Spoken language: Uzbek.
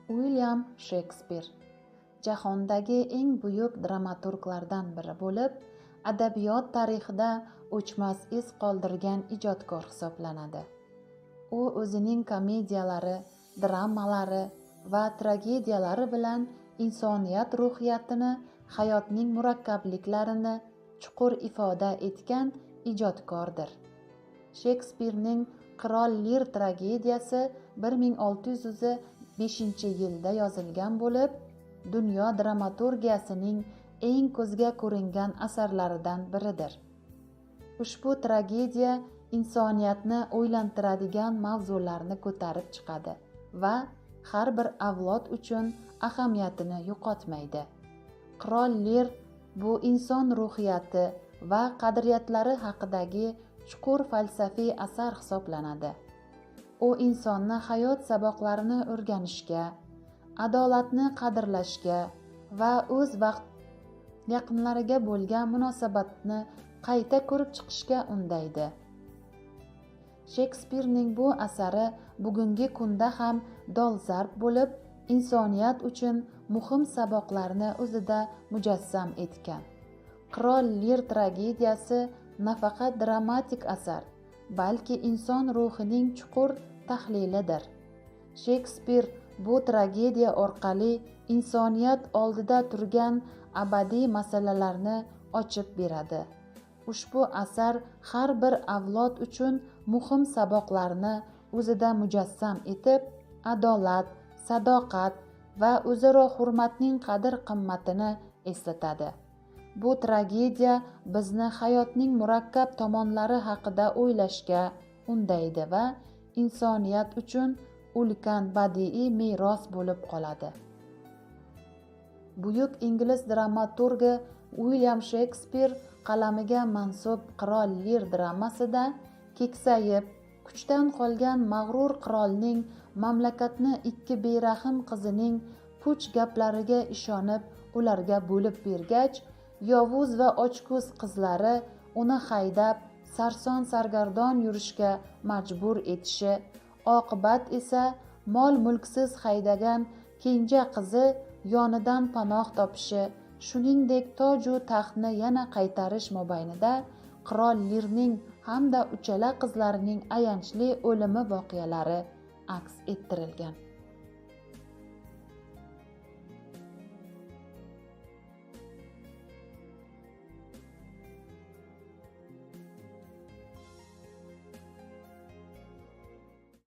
Uilyam Shekspir jahondagi eng buyuk dramaturglardan biri bo'lib, adabiyot tarixida o'chmas iz qoldirgan ijodkor hisoblanadi. U o'zining komediyalari, dramalari va tragediyalari bilan insoniyat ruhiyatini, hayotning murakkabliklarini chuqur ifoda etgan ijodkordir. Shekspirning Qirol Lir tragediyasi 1605-yilda yozilgan bo'lib, dunyo dramaturgiyasining eng ko'zga ko'ringan asarlaridan biridir. Ushbu tragediya insoniyatni o'ylantiradigan mavzularni ko'tarib chiqadi va har bir avlod uchun ahamiyatini yo'qotmaydi. Qirol Lir bu inson ruhiyati va qadriyatlari haqidagi chuqur falsafiy asar hisoblanadi. U insonni hayot saboqlarini o'rganishga, adolatni qadrlashga va o'z vaqt yaqinlariga bo'lgan munosabatni qayta ko'rib chiqishga undaydi. Shekspirning bu asari bugungi kunda ham dolzarb bo'lib, insoniyat uchun muhim saboqlarni o'zida mujassam etgan. Qirol Lir tragediyasi nafaqat dramatik asar, balki inson ruhining chuqur tahlilidir. Shekspir bu tragediya orqali insoniyat oldida turgan abadiy masalalarni ochib beradi. Ushbu asar har bir avlod uchun muhim saboqlarni o'zida mujassam etib, adolat, sadoqat va o'zaro hurmatning qadr-qimmatini eslatadi. Bu tragediya bizni hayotning murakkab tomonlari haqida o'ylashga undaydi va insoniyat uchun ulkan badiiy meros bo'lib qoladi. Buyuk ingliz dramaturgi Uilyam Shekspir qalamiga mansub Qirol Lir dramasida keksayib, kuchdan qolgan mag'rur qirolning mamlakatni ikki berahm qizining puch gaplariga ishonib ularga bo'lib bergach, yovuz va ochko'z qizlari uni haydab, sarson sargardon yurishga majbur etishi, oqibat esa mol-mulksiz haydagan kenja qizi yonidan panoh topishi, shuningdek toju taxtni yana qaytarish mobaynida qirol Lirning hamda uchala qizlarining ayanchli o'limi voqealari aks ettirilgan.